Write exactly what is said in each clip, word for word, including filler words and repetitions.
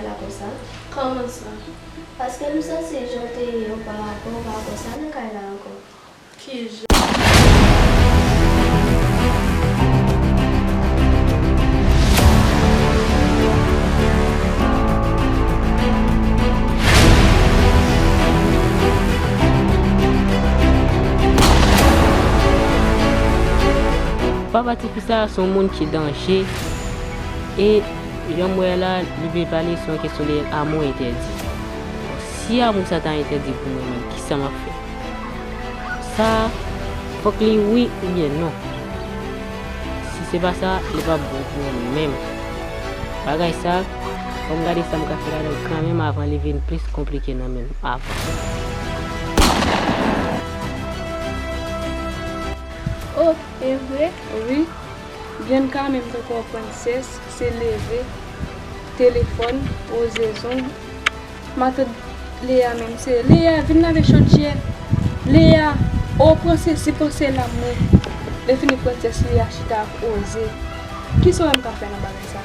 la konsa? Kòman sa? Paske m santi jan w te ye oparapò, ou pa konsa nan kay la ankò. Ki jan? Papa tifi sa a se yon moun ki danje. E jan m wè la, li vle pale se yon kesyon de amou entèdi. Si amou sa ta entèdi pou mwen menm, kisa m ap fè? Sa a, fòk li wi oubyen non. Si se pa sa, li p ap bon pou mwen menm. Bagay sa, fò m gade sa m ka fè ladan l kanmenm avan li vin plis konplike nan men m avan. Oh, e vre? Wi. Byanka menm tankou yon prensès, se leve, telefòn, woze zong. Matant Leya menm se, Leya, vin lave chodyè. Leya, o, pran sesi, pran sela mwen. Lè fini prensès Leya chita ap woze. Kisa w wè m ka fè nan bagay sa?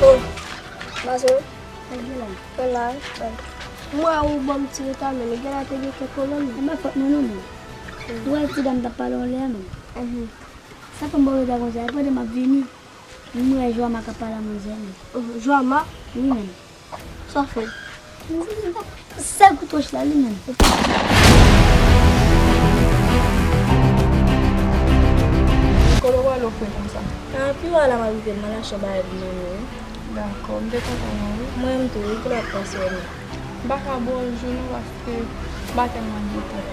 Oh, Mazoro. Sa k gen la? Sa la, ban. M wè ou ban m ti reta, men nèg la te gen kèk pwoblèm. E pa fòt mwen non, men. Ou wè ti dam t ap pale yon lè a, men. Mhm. Sa fè m ba w reta konsa, e pandan m ap vini, m wè Joama k ap pale a manzè, men. Mhm. Joama? Wi, men. Sa w fè? Sèl kout wòch la, li menm. Kòlè w ale ofri konsa. Ah, pi w a la m ap rive, m al achte yon bagay pou manmi, wi. Dakò, m te kontan wè w, wi. Mwen menm tou, wi, kilè w ap pase wè m? M pa ka ba w jou non, paske m pa tèlman gen tan.